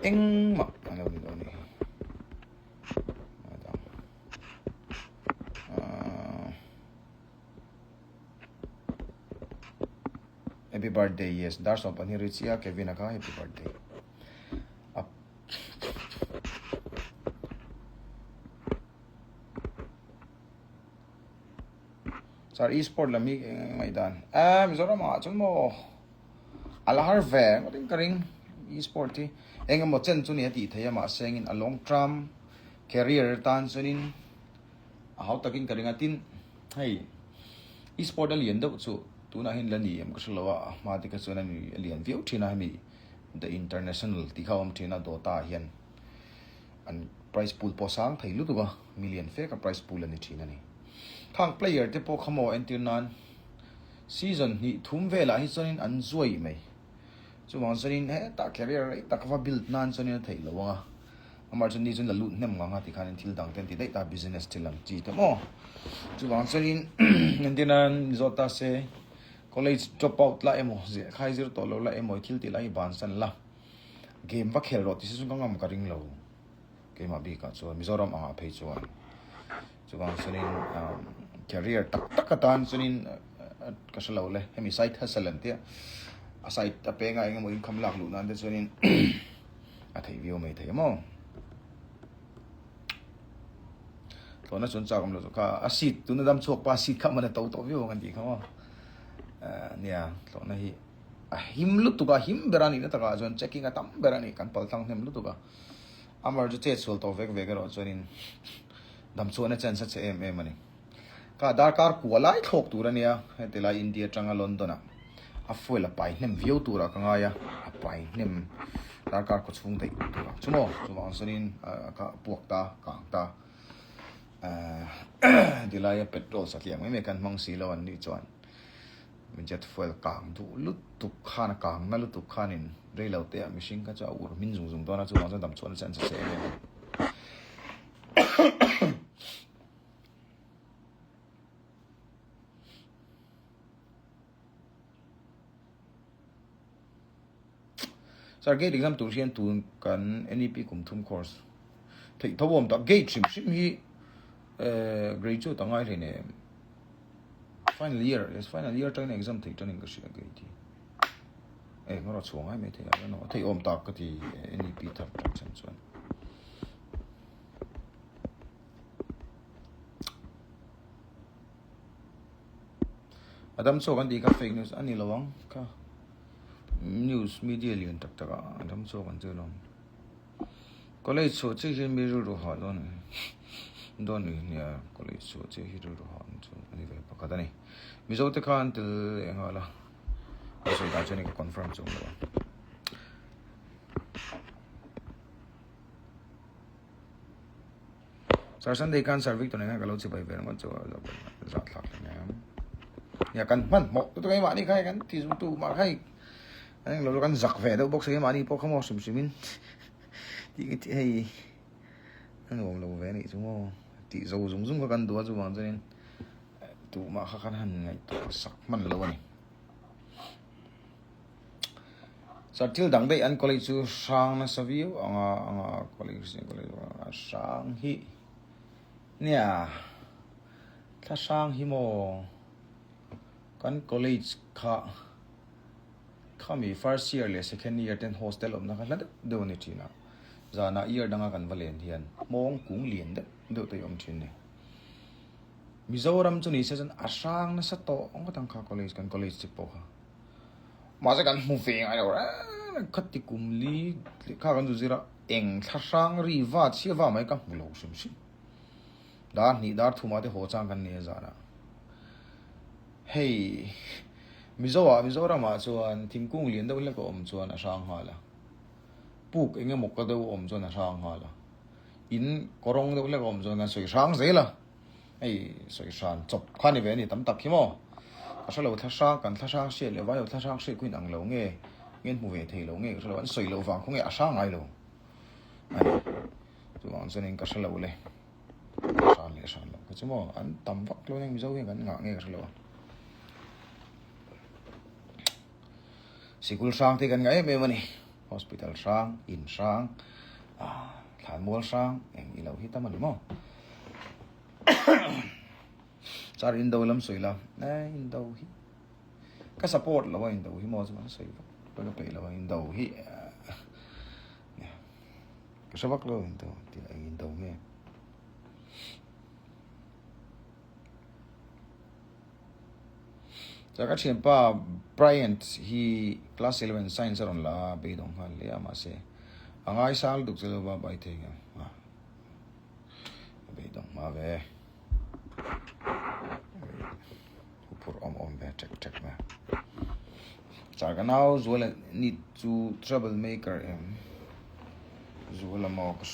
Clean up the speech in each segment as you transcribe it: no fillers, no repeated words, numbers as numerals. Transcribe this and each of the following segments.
Engmah an lo ni dawn a ni. Happy birthday yes dar 12 ri chiah Kevin a kha happy birthday. Sir e-sport lam hi eng ngaihdan eh Mizoram ah chuan maw a la har ve ngawt in ka ring e-sport hi eng emaw chen chu ni a tih theih a mahse engin a long term career tan chuanin a hau takin ka ring a tin hei e-sport a lian deuh chu tunah hian la ni em ka hre lo a a hma te kha chuan a ni a lian viau thin a hemi the international tih kha a awm thin a dota ah hian. An prize pool pawh sang thei lutuk a, million fe ka prize pool a ni thin a ni. Khang player te pawh kha maw entir nan season hnih thum velah hi chuanin an zuai mai. Chuvang chuanin hetah career rei tak va build nan chuanin a theih lo ang a. Amah chuan ni chuan la lut hnem ngang a tikhanin thil dang te an ti daih ta business thil ang chi te maw. Chuvang chuanin entir nan zawt ta se college drop out la emaw zirkhai zir tawh lo la emaw i thil tih lai hi bansan la. Game va khel rawh ti se chu ka ngam ka ring lo keimah bikah chuan Mizoram angah phei chuan chuvang chuanin career tak tak atan chuanin ka hre lo le hemi side hustle an tia a side a penga eng emaw income lak luh nan te chuanin a theih viau mai thei maw thlawhna chuan chak awm lo chu kha a seat tuna dam chhuak pa seat kha man a to tawh viau ang an tih kha maw nia thlawhna hi. A him lutuk a, him ber a nihna takah chuan checking a tam ber a ni, kan pal thlang hnem lutuk a. Amar chu chet sual tawh vek vek erawh chuanin dam chhuahna chance a che em em a ni. Kha darkar kua lai thlawk tur a nia, heti lai India atanga London ah a fuel a pai hnem viau turah ka ngai a, a pai hnem darkar khaw chhung daih turah chu maw, chuvang chuanin kha puak ta, kang ta, heti laia petrol satliah mai mai kan hmang si lo an nih chuan. Jet fuel kang duh lutuk khan a kang na lutuk khanin rei lo te ah mihring kha chu a ur hmin zung zung dawn a chuvang chuan dam chhuahna chu an che che em em a ni. Sir gate exam tur hian tun kan NEP kum thum course theih tho awm tak gate hrim hrim hi graduate a ngai hlei nem. Final year, yes final year atangin exam theih tanin ka hria gate hi. Eh ngawrh a chhuah ngai mai thei a no thei awm tak ka ti NEP thar tak chan chuan. Adam chhuak an tih kha fake news a ni lo ang kha news media lian tak tak ah Adam chhuak an chu lo. College chhuah chiah hian mi rilru hah dawn dawn ni nia college chhuah chiah hi rilru hah ang chu a ni ve pakhat a ni. Mizo te khan tel leh nghal a, a sawi dan chuan ka confirm chung lo a. Sir Sunday khan Sir Victor nen khan ka lo chibai ve ringawt chu a zah thlak hle mai a. Nia kan hmanhmawh lutuk a mahni kha kan ti zung tu mah kha Eng lo kan zak ve deuh bawk si mahni pawh kha maw hrim hrimin tih ka tih hei a nuam lo ve anih chu maw tih zo zung zung kha kan duh a chuvang chuanin tuhmah kha kan han ngaihtuah sak hman lo a ni. Sir thil dang daih an college chu hrang nasa viau anga anga college college hrang hi nia thla hrang hi maw kan college kha. Khami first year leh second year ten hostel awmna kha hla deuh deuh a ni thin a, zanah year danga kan va len hian hmawng kung lian deuh deuh te hi awm thin a ni. Mizoram chu ni se chuan a hrang nasa tawh ngawt ang kha college kan college te pawh kha. Mahse kan hmu ve ngai lo reng reng khati kum li kha kan zu zir a eng thla hrang ri va chhia va mai ka hmu lo hrim hrim. Dar hnih dar thumah te haw chang kan nei a zanah. Hei Mizo ah Mizoram ah chuan thingkung lian deuh hlek a awm chuan a hrang nghal a, puk eng emaw ka deuh a awm chuan a hrang nghal a, in kawrawng deuh hlek a awm chuan kan sawi hrang zel a, hei sawi hran chawp kha ni ve a ni tam tak hi maw, ka hre lo thla hrang kan thla hrang hriat leh vai ho thla hrang hriat khuin ang lo nge nge an hmu ve thei lo nge ka hre lo an sawi loh vang khaw nge a hrang ngai lo a ni chuvang chuanin ka hre lo le. Hran leh hran loh kha chu maw an tam vak lo nia Mizo hian kan ngah nge ka hre lo a. Sikul hrang te kan ngah em em a ni. Hospital hrang, in hrang, thlanmual hrang eng ilo hi tam a ni maw? Char indo lam sawi la, eh indo hi ka support lo a indo hi maw chuan sawi vak ka peih lo a indo hi ka hre vak lo indo tih eng indo nge. Chuan ka thianpa Bryant hi class 11 science a rawn la a, beidawng nghal hle a mahse a ngaisang lutuk che lova bai thei ngam a beidawng hma ve huphurh awm awm ve ṭek ṭek mai. Char ka nau Zuala ni chu trouble maker em Zuala maw ka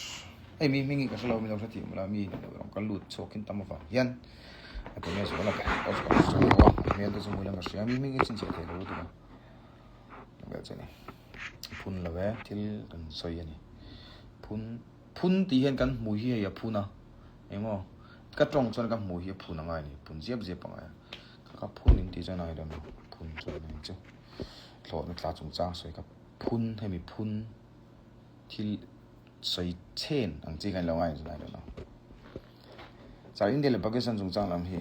hei mi hming hi ka hrelo mi lo hre thiam la mi ni lo ka lut chhuak in tam avang hian a tunge Zuala ka pawh chu ka hre lo a hmel te chu hmuh ila ka hria mi hming hi chhinchhiah thei lo lutuk a vel chu a ni phun lo e thil kan sawi a ni phun phun tih hian kan hmui hi hei a phun a engmaw ka tawng chuan ka hmui hi a phun angai a ni phun ziap ziap angai a. Ka phun in tih chuan I don't know phun chuan eng chu thlawhna tla chungchang sawi ka phun hemi phun thil sawi chhen ang chi kha an lo ngai chuan I don't know. Char India leh Pakistan chungchang lam hi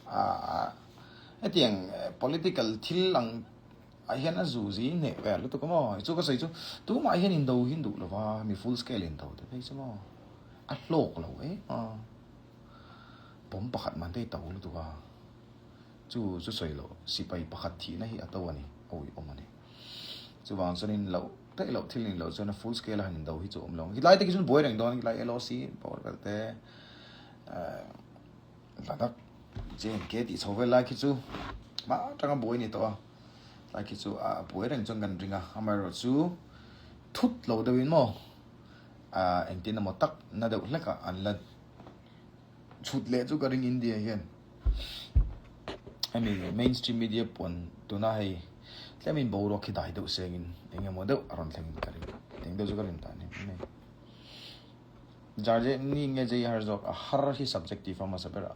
ah hetiang political thil ang ah hian a zu zi hneh vel lutuk a maw chu ka sawi chu tumah hian indo hi an duh lova mi full scale indo te phei chu maw a hlawk lo em a. Pawm pakhat man te hi to lutuk a, chu chu sawi loh sipai pakhat thihna hi a to a ni, a ui awm a ni. Chuvang chuanin loh daih loh thil nih loh chuan a full scale a han indo hi chu a awm lo ang. Helai te khi chuan buai reng dawn helai LOC bawr vel te eh Ladakh JNK tih chho vel lai khi chu hma atanga buai a ni tawh a, tlai khi chu a buai reng chuan kan ring a, amaherawhchu thut lo deuhin maw ah engtin emaw tak na deuh hlek ah an la chhut leh chu ka ring India hian hemi mainstream media puan tuna hei tlemin boruak hi dai deuh sengin eng emaw deuh a rawn thleng in ka ring eng deuh chu ka rin dan em em mai Jarje ni nge jei har zawk a har hi subjective a hmasa ber a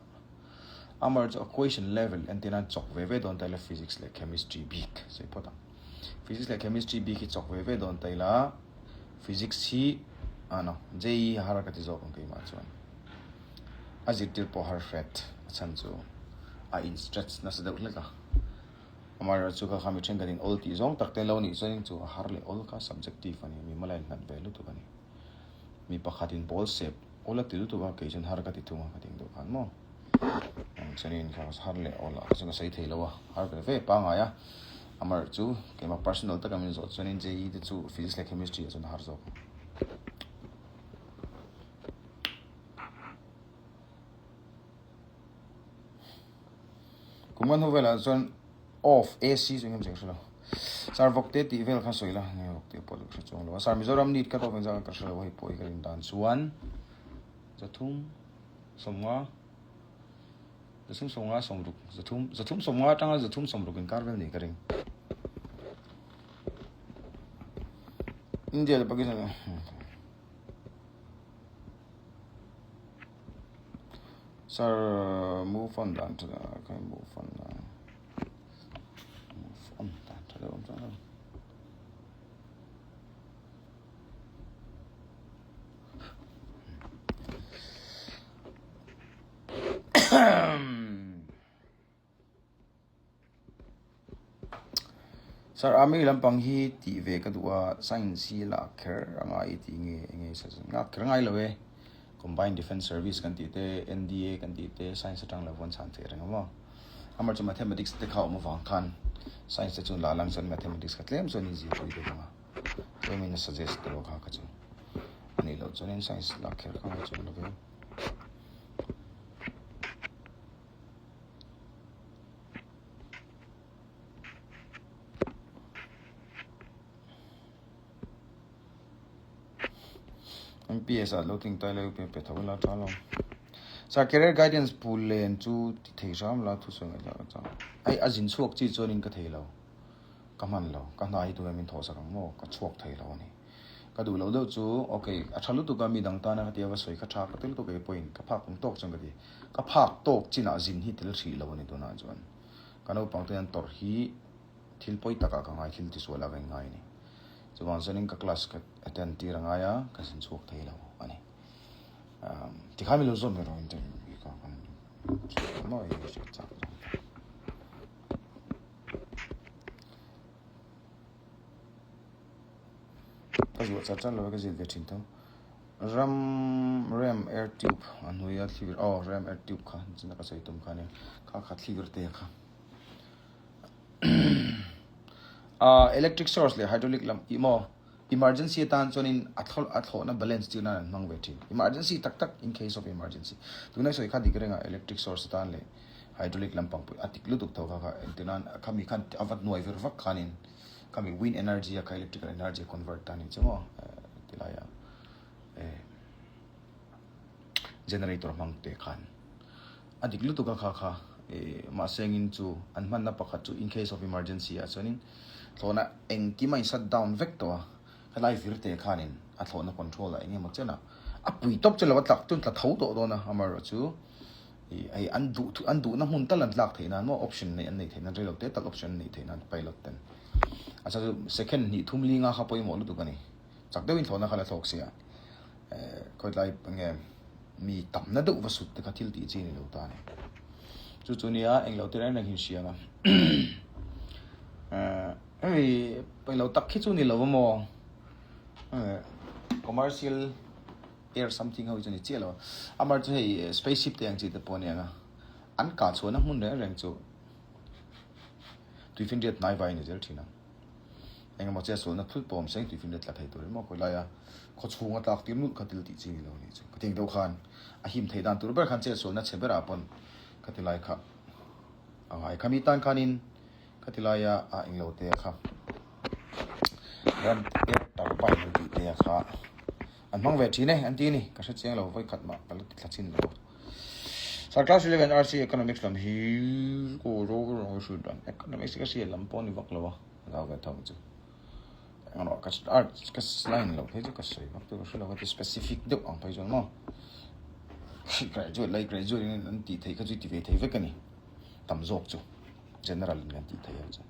amar chu a question level entir nan chawk ve ve dawn ta ila physics leh chemistry bik sawi phawt ang physics leh chemistry bik hi chawk ve ve dawn ta ila Physics hi ah no JEE har ka ti zawk ang keimah chuan a zirtir pawh har hret a chhan chu a in stretch nasa deuh hlek a amaherawh chu kha kha mi thenkhat in awl tih zawng tak te lo nih chuan chu a har leh awl kha subjective a ni mi mala in nghat ve lutuk a ni mi pakhat in ball sep awl a ti lutuk a kei chuan har ka ti thung a ka ti ang deuh khan maw ang chuanin kha har leh awl ah kha chuan ka sawi thei lo a har ve ve pangngai a. Amar chu keimah personal taka min zawh chuanin JEE te chu physics leh chemistry ah chuan a har zawk. Kum kan hnu velah chuan off AC chu engem che ka hre lo. Sir vawkte tih vel kha sawi la, nge vawkte pawh chu ka hre chuang lo a. Sir Mizoram need ka tawp engzah ka hre lo hei pawh hi ka rin dan chuan 300 50 350 60 300 350 atanga 360 inkar vel ni ka ring. India leh Pakistan Sir move on dan tha kai move on dan move on dan tha deuh awm chuan Sir Army lampang hi tih ve ka duh a, science hi lak kher a ngai tih nge enge i sawi lak kher ngai lo e, combined defence service kan tih te NDA kan tih te science atang lo vawn chhan theih reng a maw amaherawhchu chu mathematics te kha awm avang khan science te chu la lang chuan mathematics kha tlem chuan in zirpui deuh ang a tlemin a suggest deuh a kha kha chu a nih loh chuanin science lak kher kha ngai chuang lo ve. MPS ah lo ting tai lo pe pe tho la tha lo sa career guidance pool len chu ti thei hram la thu sawi ngaih ka chang ai a zin chhuak chi chuan in ka thei lo ka hman lo ka hna hi tunge min thawh sak ang maw ka chhuak thei lo ani Ka duh loh deuh chu ok a tha lutuk a mi dang tana ka tia va sawi kha tha ka ti lutuk e pawhin ka phak ang tawk chuan ka ti. Ka phak tawk chinah zin hi tel hrih lo a ni tunah chuan. Ka naupang te hian tawrh hi thil pawi takah ka ngai thil tisual ah ka inngai a ni. Chuvang chuanin ka class ka attend tir a ngai a, ka zin chhuak thei lo a ni. Tikhan min lo zawt ve rawh interview ka kan maw i hriat chak zawng ta. Ka zuah char char lo a ka zir ve thin tho. Ram ram air tube a hnuaia thlir aw ram air tube kha china ka sawi tum kha ania kha kha thlir te kha. Ah electric source leh hydraulic lam ih maw emergency atan chuanin a thlawh a thlawhna balance tir nan an hmang ve thin. Emergency tak tak in case of emergency. Tuna sawi kha dik renga electric source atan leh hydraulic lampang pawh a tik lutuk tho kha kha entir nan khami khan a va hnuai vir vak khanin khami wind energy a kha electrical energy a convert ta ni chu maw tilai a eh generator hmang te khan a dik lutuk a kha kha eh mahse engin chu an hmanna pakhat chu in case of emergency ah chuanin thlawhna engkim a in shut down vek tawh a helai vir te khanin a thlawhna control ah eng emaw chen a a pui tawp chu lo a tlak chuan tla tho tawh dawn a amaherawhchu chu Ih hei an duh thu an duhna hmun tal an tlak theih nan maw option neih an neih theih nan reilo te tal option an neih theih nan pilot ten a chhan chu second hnih thum linga kha pawimawh lutuk a ni chak deuhin thlawhna kha la thlawk sia eh khawilai enge mi tamna deuh va sut te kha thil tih chi a ni lo ta a ni chu chu nia englo te reng reng hi hriang a eh hei englo tak khi chu ni lo maw eh commercial Air something ho hi chu ni chiah lo a. Amar chu hei space ship te ang chi te pawh a ni ang a. An kah chhuahna hmun reng reng chu tuifinriat hnai vai a ni zel thin ang. Engemaw che sualna thul pawh awm seng tuifinriat tla thei tur emaw khawi laia khaw chhunga tlak tir nulh kha thil tih chi ni lo a nih chu. Ka tih deuh khan a him theih dan tur ber khan che sualna chhe berah pawn ka ti lai kha a ngai. Khami tan khanin ka ti laia a englo te kha ram air turbine tih te kha An hmang ve thin e, an ti a ni. Ka hre chiang lo, vawi khat mah ka la ti thla chin lo. Sir class 11 RC economics lam hi ko ro ro ro hriat dan economics ka hriat lam pawh ni vak lo a, zau ve tho chu. Engemaw ka art ka line lo phei chu ka sawi vak tur ka hre lo ka ti specific deuh ang phei chuan maw. Graduate lai graduate in an tih theih kha chu i ti ve thei vek a ni. Tam zawk chu general in kan tih theih ang chu.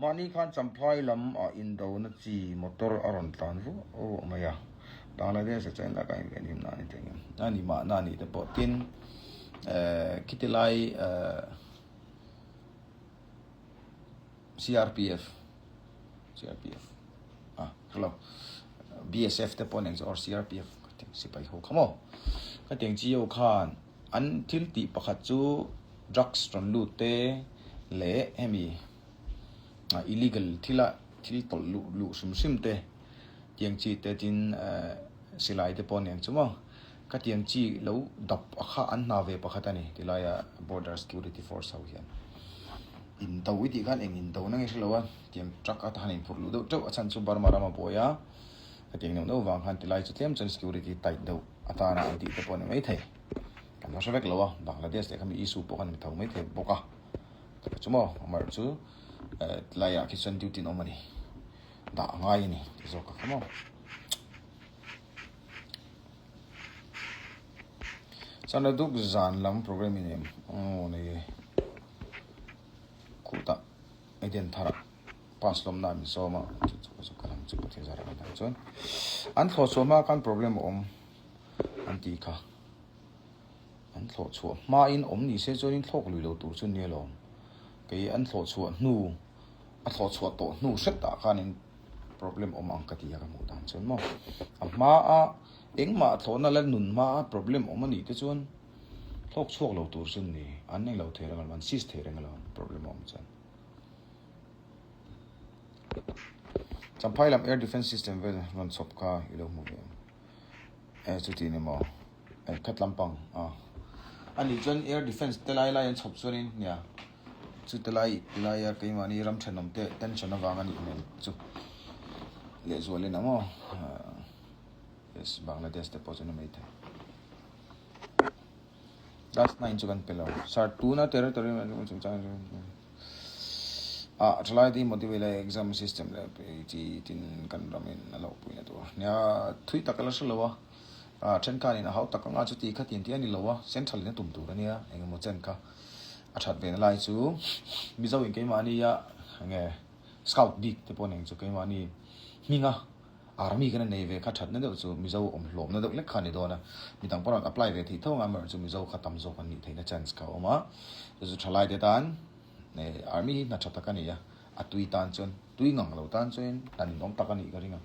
Mahni khan Champhai lam ah indona chi motor a rawn tlan vuah vuah mai a, Bangladesh ah chuan lak a inven him na a ni thei ngem? A ni mahna a nih te pawh tin eh khiti lai eh CRPF CRPF ah hrelo BSF te pawh nen chu or CRPF ka ti sipai ho kha maw ka tiang chi ho khan An thil tih pakhat chu drugs rawn lut te leh hemi illegal thila thil tawlh luh luh hrim hrim te tiang chi te tin silai te pawh nen chu maw ka tiang chi lo dap a kha an hna ve pakhat a ni tilaia border security force ho hian in do i tih khan eng in do na nge hrelo a tiang truck a han inphurh luh deuh teuh a chhan chu Burma rama buai a hetiang neuh neuh vang khan tilai chu tlem chuan security tight deuh atana an tih te pawh a ni maithei. Kan lo hre vek lo a, Bangladesh leh khami issue pawh khan mi tho maithei bawk a. Chutah chu maw Amar chu tlaiah khi chuan duty an awm a ni, dah a ngai a ni ti zawk a kha maw. Chuan a duk zan lam program in em aw nei e khutah Eden tharah pass lawmna min sawm a chu chu chu ka lam chu Pathian zara kan dang chuan an thlawh chhuah hma khan problem a awm. an tih kha. An thlawh chhuah hmain awm ni se chuanin thlawk lui lo tur chu nia lawm. Kei an thlawh chhuah hnu, a thlawh chhuah tawh hnu hretah khanin problem awm ang ka ti a ka hmuh dan chuan maw. A hmaa engmah thlawhna la nun hmaa problem awm a nih te chuan thlawk chhuak lo tur chu ni. An englo thei reng alawm, an seize thei reng alawm problem a awm chuan. Champhai lam air defence system vel rawn chhawp kha i lo hmu ve em? E chuti ni maw? E khat lampang a. A nih chuan air defence te lai lai an chhawp chuanin nia chu te lai ti laia keimahni ram thenawm te tension avang a nih hmel chu lehzualin ang aw. Yes, Bangladesh te pawh chu ni maithei. Class 9 chu kan pe lo. Sir tuna territory chungchang ah thalai te hi motivate lai exam system leh chi tin kan ramin a lo puina tur. Nia thui tak a la hre lo a. Ah thenkhanin a hau tak anga chuti kha tin tih a ni lo a. Central in a tum tur a nia engemaw chen kha. A that ve na lai chu Mizo in keimahni a enge scout bik te pawh nen chu keimahni hminga army kan nei ve kha thatna deuh chu Mizo awm hlawmna deuh lek kha a ni dawn a. Midang pawh rawn apply ve thei tho ang a, amaherawhchu Mizo kha tam zawk an nih theihna chance kha a awm a. Chu chu thalai te tan army hi hna tha tak a ni a, a tui tan chuan tui ngang lo tan chuan hna ninawm tak a nih ka ring a.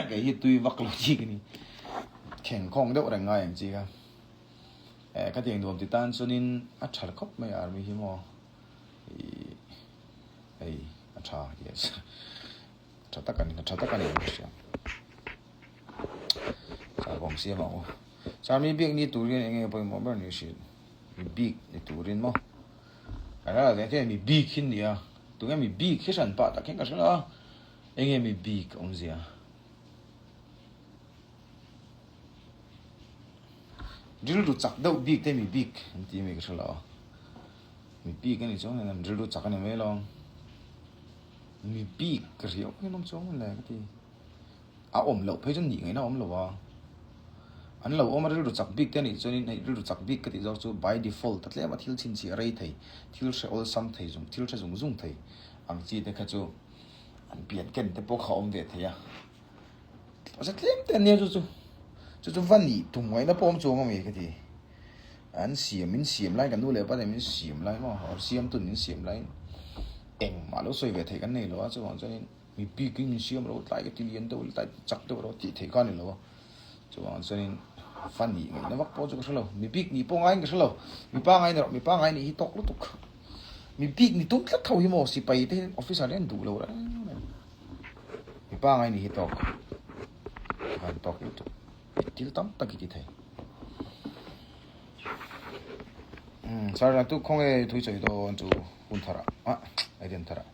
Kei hi tui vak lo chi ka ni. Khengkhawng deuh reng ngai ang chi kha. Eh ka tiang nuam ti tan chuanin a tha khawp mai army hi maw ih hei a tha yes tha tak a ni tha tak a ni ka hria char kawng siam ang u char mi bik ni turin eng nge pawimawh ber ni hrilh mi bik ni turin maw kan hre lo hian mi bik hi nia tunge mi bik hi hran pah tak hian ka hre lo a eng nge mi bik awmzia. Rilru chak deuh bik te mi bik an ti mai ka hre lo a, mi bik a nih chuan an rilru chak a ni mai lo, mi bik ka hria awk hian awm chuang le ka ti, a awm loh phei chuan nih ngaihna a awm lo a, an lo awm a rilru chak bik te a nih chuanin hei rilru chak bik ka tih zawk chu by default a tlem a thil chhinchhiah rei thei, thil hre awlsam thei zung thil hre zung zung thei ang chi te kha chu an pian ken te pawh kha a awm ve thei a. Mahse tlem te ania chu chu chu chu va nih tum ngaihna pawh awm chuang ami ka ti. An siam min siam lai kan nu leh pa te min siam lai maw or siamtun min siam laiin engmah lo sawi ve theih kan nei lo a chuvang chuanin mi bikin min siam lo tlai ka ti lian deuh tlai ti chak deuh rawh tih theih kha a ni lo a chuvang chuanin va nih ngaihna vak pawh chu ka hre lo mi bik nih pawh ngaiin ka hre lo mi pangai ni rawh mi pangai nih hi tawk lutuk mi bik ni tum tlat ho hi maw sipai te hian officer te hian duh lo reng reng. Mi pangai nih hi tawk van tawk lutuk thil tam tak i ti thei. Umm sir tu khawnge thui chawi dawn chu hun thar ah ah aiden thar ah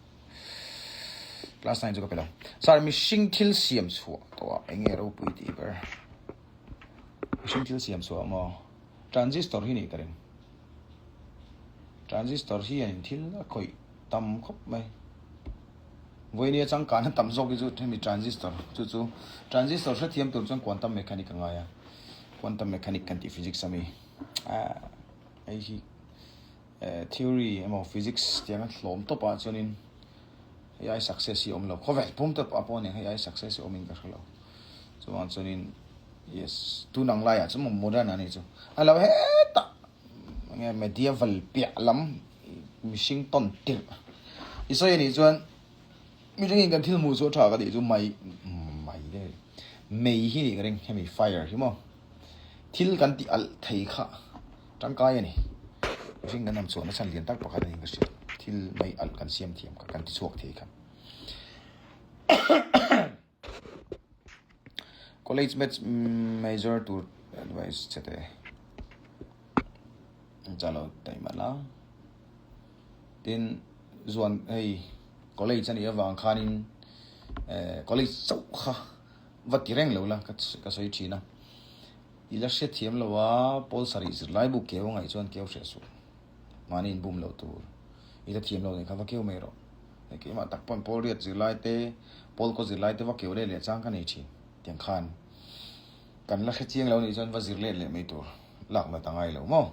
class 9 chu ka pe lo. Sir mihring thil siam chhuah tawh ah enge ropui tih ber mihring thil siam chhuah maw transistor hi nih ka ring transistor hian thil a khawih tam khawp mai. Vawinia changkana tam zawk hi chu hemi transistor chu chu transistor hrethiam tur chuan quantum mechanic a ngai a, quantum mechanic kan tih physics ami ah hei hi eh theory emaw physics tianga hlawm tawp ah chuanin hei ai success hi a awm lo khawvel pum te pawh a nia hei ai success hi a awmin ka hre lo chuvang chuanin yes tun ang laiah chuan modern a nih chu a lo hetah enge medieval piah lam mihring tawn tirh i sawi anih chuan mihringin kan thil hmuh chu a tha ka tih chu mai mai te mei hi nih ka ring hemi fire hi maw thil kan tih alh thei kha tangkai a ni mihring kan awm chhuahna chhan lian tak pakhat a ni ka hria thil mai alh kan siam thiam kha kan ti chhuak thei kha. College maths major tur advice che te chalo taima la tin zuan hei college anih avang khanin eh college chauh kha va ti reng lo la ka sawi thin a i la hrethiam lo a pawl sarih zirlai bu keu angaih chuan keu hreh suh. Mahni inbum loh tur i la thiam lo nih kha va keu mai rawh. Hei keimah tak pawn pawl riat zirlai te, pawl kaw zirlai te va keu let leh chang ka nei thin. Tiang khan kan la hre chiang lo nih chuan va zir let leh mai tur lak nat a ngai lo maw.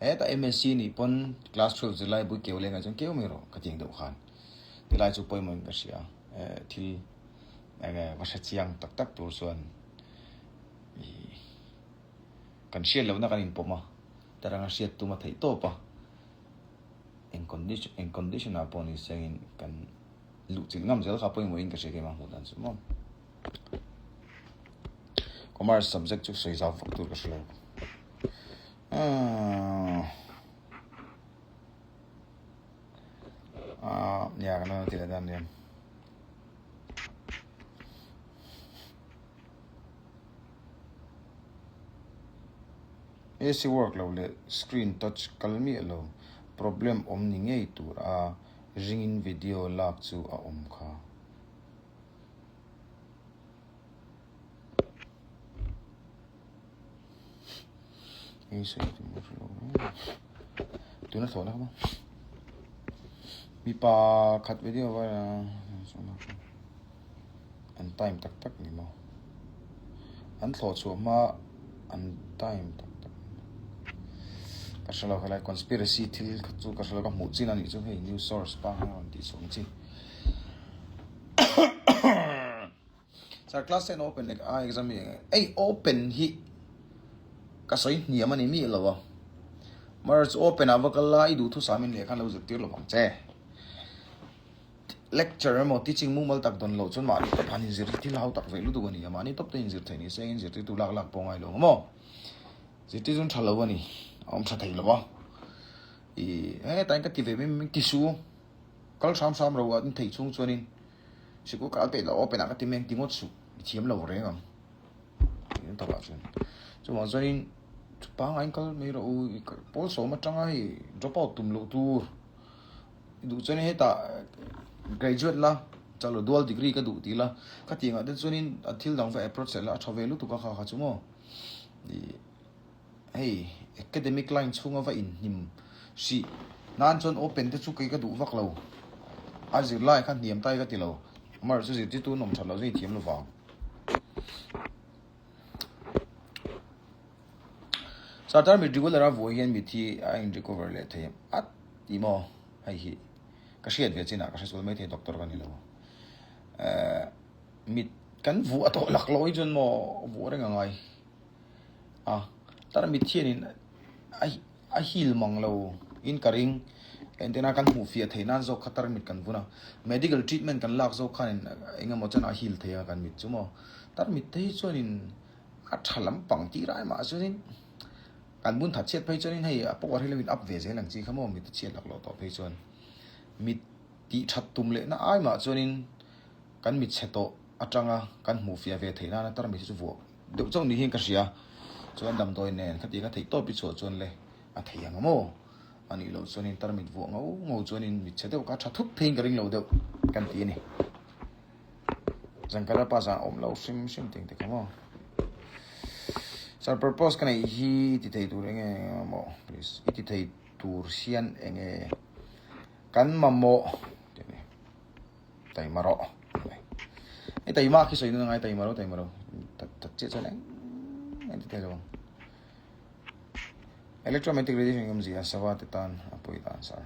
Hetah MSc nih pawn class 12 zirlai bui keu leh ngaih chuan keu mai rawh ka tiang deuh khan. Tilai chu pawimawhin ka hria. Thil enge va hre chiang tak tak tur chuan ih kan hriat lohna kan inpawm a. Taranga hriat tum a theih tawp a, eng condition eng condition ah pawh ni sengin kan luh chilh ngam zel kha pawimawhin ka hria keimah hmuh dan chu maw. Commerce subject chu sawi zau vak tur ka hre lo. Ah, nia kan lo ti leh dan nia. AC work lo leh screen touch kal miah lo problem awm ni ngei tur a ringin video lak chu a awm kha. Tuna thlawhna kha maw mipa khat video a an time tak tak ni maw an thlawh chhuah hma an time tak tak. Ka hre lo helai conspiracy thil kha chu ka hre lo ka hmuh chin a nih chu hei news source pa khan a rawn tih chhuah ang chi. Sir class ten open a exam hi eng ei open hi ka sawi hniam a ni miah lo a mar chu open ah va kal la i duhthusam in lehkha an lo zirtir lo vang che. Lecture emaw teaching mumal tak dawn loh chuan mahni tawp han inzir hi thil hau tak ve lutuk a ni a, mahni tawp te inzir theih ni se engin zirtirtu lak lak pawh a ngai lo ang maw? Zirtir chuan tha lo a ni, a awm tha thei lo a, ih hetah hian ka ti ve mai mai ti su, kal hram hram ro a in theih chhung chuanin sikul kal peih loh open ah ka ti mai ang ti ngawt suh, i thiam lo reng ang tih takah chuan chuvang chuanin pangngai in kal mai rawh u, pawl sawm atanga hei drop out tum loh tur. I duh chuan hetah graduate la, chalo dual degree ka duh tih la, khatiang ah te chuanin a thil dang va approach leh la a tha ve lutuk a kha kha chu maw. Ih hei academic line chhunga va inhnim hrih nan chuan open te chu kei ka duh vak lo, a zirlai kha hniam tai ka ti lo, amaherawhchu zirtirtu an awm that loh chu i thiam lo vang. Sartar mit regular a vuai hian mit hi a in recover leh thei em at tih maw hei hi ka hriat ve chinah ka hre sual maithei doctor ka ni lo eh mit kan vuah tawh lak loh hi chuan maw vuah reng a ngai a tar mit hianin a a heal mang lo in ka ring engtin a kan hmuh fiah theih nan zawk kha tar mit kan vun a medical treatment kan lak zawk khanin eng emaw chuan a heal thei a kan mit chu maw tar mit te hi chuanin. A tha lampang tih rai mah chuanin kan bun that chhiat phei chuanin hei a power hi lo in up ve zel ang chi kha maw mit a chhiat lak loh tawh phei chuan mit tih that tum leh na ai mah chuanin kan mit chhe tawh atanga kan hmuh fiah ve theih nana tarmit hi chu vuah deuh chauh ni hian ka hria chuan damdawi nen khati ka theih tawp hi chhuah chuan le a thei ang maw anih loh chuanin tarmit vuah ngau ngau chuanin mit chhe deuh kha tha thut pheiin ka ring lo deuh kan ti a ni. Zangkara pa zan awm lo hrim hrim ting te kha maw. Sir purpose ka neih hi i ti thei tur enge maw please i ti thei tur hian enge kan mamawh tih ani taima rawh i taima khi sawi nuna ngai taima ro taima ro that that chiah chuan eng eng ti thei lo ang electromagnetic radiation awmzia sava te tan a pawi dan sir.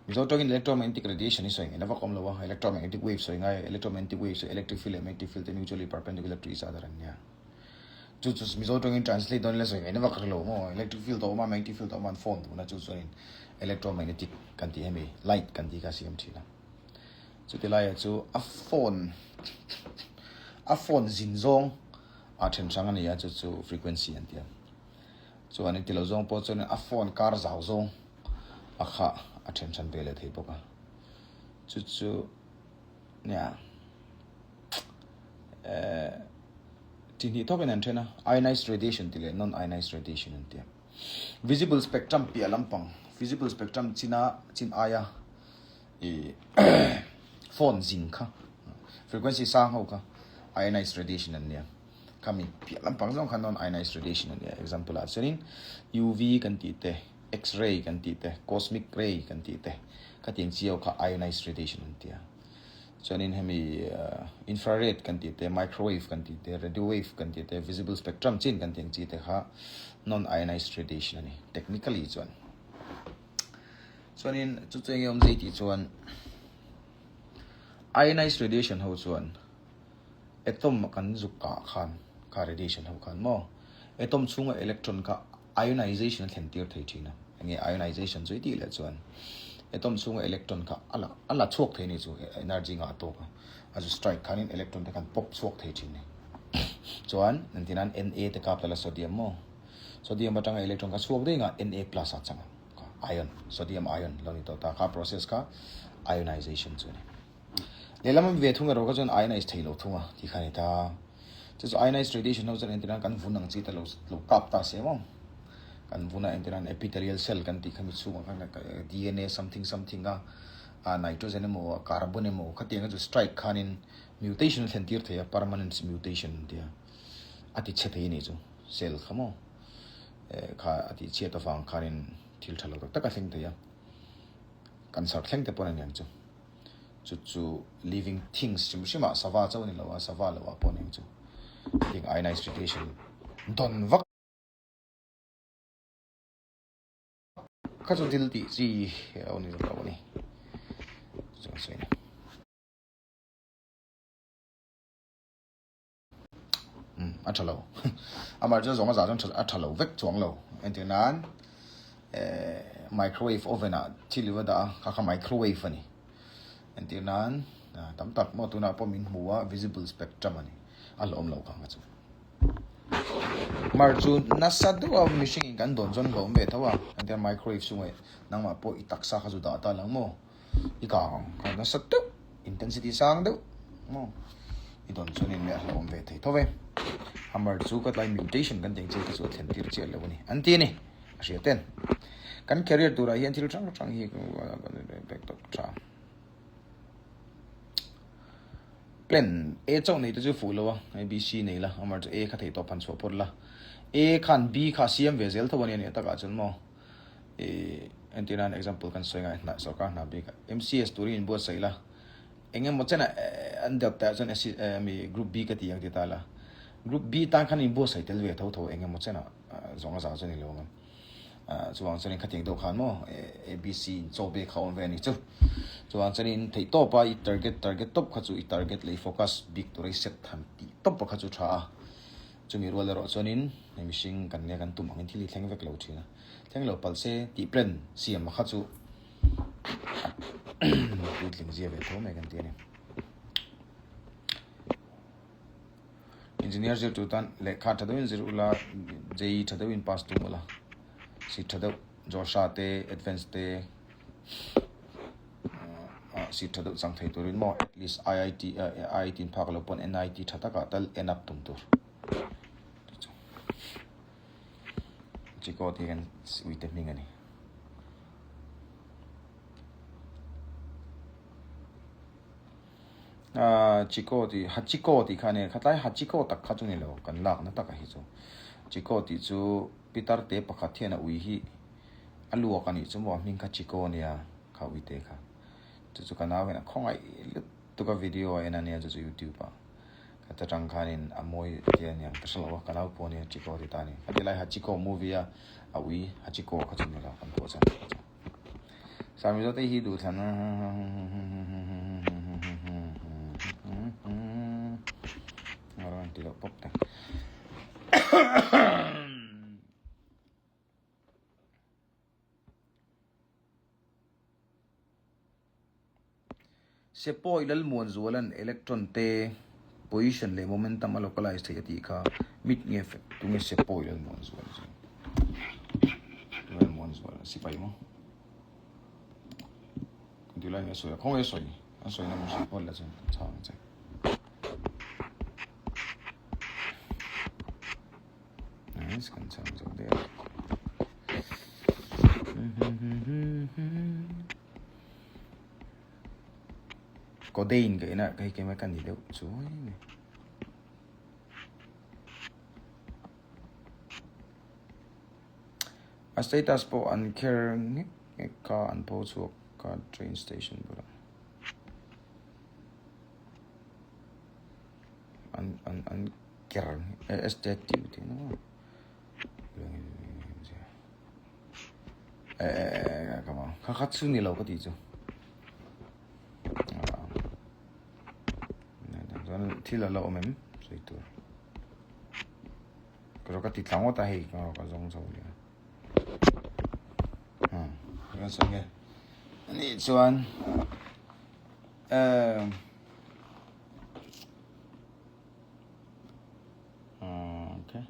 Mizo tawngin electromagnetic radiation hi sawi ngaihna vak awm lo a, electromagnetic wave sawi ngai a, electromagnetic wave chu electric field leh magnetic field te mutually perpendicular to each other an nia. Chu chu Mizo tawngin translate dawn ila sawi ngaihna vak hrelo maw, electric field a awm a, magnetic field a awm a, an phone dun a, chu chuanin electromagnetic kan tih hemi light kan tih kha a siam thin a. Chuti laiah chu a phone a phone zin zawng a then hrang a ni a, chu chu frequency an ti a. Chuan i tilo zawng pawh chuan a phone kar zau zawng a kha a then hran ve leh thei bawk a. Chu chu nia eh chi hnih thawkin an then a, ionized radiation tih leh non-ionized radiation an ti a. Visible spectrum piah lampang, visible spectrum china chin aia i phone zing kha frequency sang ho kha ionized radiation an nia. Khami piah lampang zawng khan non-ionized radiation a nia. Example ah chuanin UV kan tih te, X-ray kan tih te, cosmic ray kan tih te khatiang chi ho kha ionized radiation an ti a. Chuanin hemi infrared kan tih te, microwave kan tih te, radio wave kan tih te, visible spectrum chin kan tih ang chi te kha non-ionized radiation a ni technically chuan. Chuanin chu chu enge awm zei tih chuan ionized radiation ho chuan Atom kan zuk kah khan, kha radiation ho khan maw? Atom chhunga electron kha ionization a thlen tir thei thin a. Enge ionization chu i tih leh chuan atom chhunga electron kha a la a la chhuak thei ni chu energy ngah tawk a. A zu strike khanin electron te khan pop chhuak thei thin ni. Chuan engtin nan Na te kap ta la sodium maw? Sodium atanga electron kha chhuak daih ngah Na plus a chang a, ion, sodium ion lo ni tawh ta. Kha process kha ionization chu a ni. Lehlam a ve thung erawh kha chuan ionize thei lo thung a tih kha a ni ta. Chu chu ionized radiation ho chuan entir nan kan vun ang chi te lo lo kap ta se maw. Kan vuna entir nan epithelial cell kan tih kha mi chhungah khan DNA something something a a nitrogen emaw carbon emaw khatiang kha chu strike khanin mutation a thlen tir thei a permanent mutation an tia a ti chhe thei a nih chu cell kha maw eh kha a tih chhiat avang khanin thil tha lo tak tak a thleng thei a cancer thleng te pawh a ni ang chu. Chu chu living things hrim hrim ah sava chauh a ni lo a, sava lo ah pawh a ni ang chu. Heng ionized radiation dawn vak. kha chu thil tih chi lo ni lo a ni. Chu chu sawi ni. Um, a tha lo. Amah chu zawng a zah chuan a tha lo vek chuang lo. Entir nan eh microwave oven ah thil i va dah a, kha kha microwave a ni. Entir nan tam tak maw tunah pawh min hmu a visible spectrum a ni. A hlawm lo kha kha chu. Mar chu nasa deuh a mihring in kan dawn chuan hlawm ve tho a. Entir microwave chungah nangmah pawh i taksa kha chu dah ta lang maw. I kang ang kha nasa deuh intensity sang deuh maw i dawn chuan in leh a hlauhawm ve thei tho ve. Hammer chu ka tlai mutation kan tih ang chi kha chu a thlen tir chiah lo a ni an ti a ni a hria ten. Kan career turah hian thil hrang hrang hi pek tawp tha. Plan A chauh nei te chu fuh lo a A B C nei la hammer chu A kha theih tawp han chhuah phawt la. A khan B kha a siam ve zel tho a ni a nih takah chuan maw. Ih entir nan example kan sawi ngai hnah sorkar hna bik ah MCS turin in buatsaih la eng emaw chenah an deuh tah chuan mi group B ka ti ang ti ta la group B tan khan in buatsaih tel ve tho tho eng emaw chenah zawng a zah chuan ni lo ang chuvang chuan in khatiang deuh khan maw ABC in chaw bek kha awm ve a ni chu chuvang chuan in theih tawp a i target target tawp kha chu i target leh i focus bik tur a i set han tih tawp kha chu tha a. Chumi rual erawh chuanin hei mihring kan nia kan tum angin thil hi thleng vek lo thin a, thleng lo palh se tih plan siam a kha chu puitling zia ve tho mai kan ti a ni. Engineer zir tur tan lehkha tha deuhin zir ula, JEE tha deuhin pass tum ula, seat tha deuh Joshua te advance te seat tha deuh chang thei turin maw at least IIT IIT in phak lo pawn NIT tha takah tal en up tum tur Chiko tih hian uite hming a ni. Chiko tih Hachiko tih kha a ni khatlai Hachiko tak kha chu ni lo kan lakna taka hi chu Chiko tih chu Pitar te pakhat hian a ui hi a luak a nih chu maw a hming kha Chiko a nia kha ui te kha chu chu ka nau hian a khawngaih lutuk a video a en a nia chu chu youtube ah ka ta tang khanin a mawi te a niang ka hre lo a ka nau pawh a nia Chiko ti ta a ni kha tilai Hachiko movie a a ui Hachiko kha chu ni lo kan pawh chuan Sami zawte hi duhthlan a ti loh pawp ta. Sepawi Lalmuanzuala'n electron te position leh momentum a localize theih a tih kha mit nge fek tunge Sepawi Lalmuanzuala chu Lalmuanzuala sipai maw kan tih lai nge sawi a khawnge sawi an sawi na min hrilh phawt la chuan kan chhang ang che. Nice kan chhang zo der. Codeine ka ina hei keimah ka ni deuh chuai ni. A status pawh an kher ngek ngek kha an pho chhuak kha train station bulah. An an an ker statue tih na maw. Eh, come on. Kha kha chu ni lo ka ti chu. Chuan thil a la awm em sawi tur. Ka rawh ka ti tlang ngawt a hei ka rawh ka zawng chho leh a. Kan sawi nge. Ani chuan eh okay.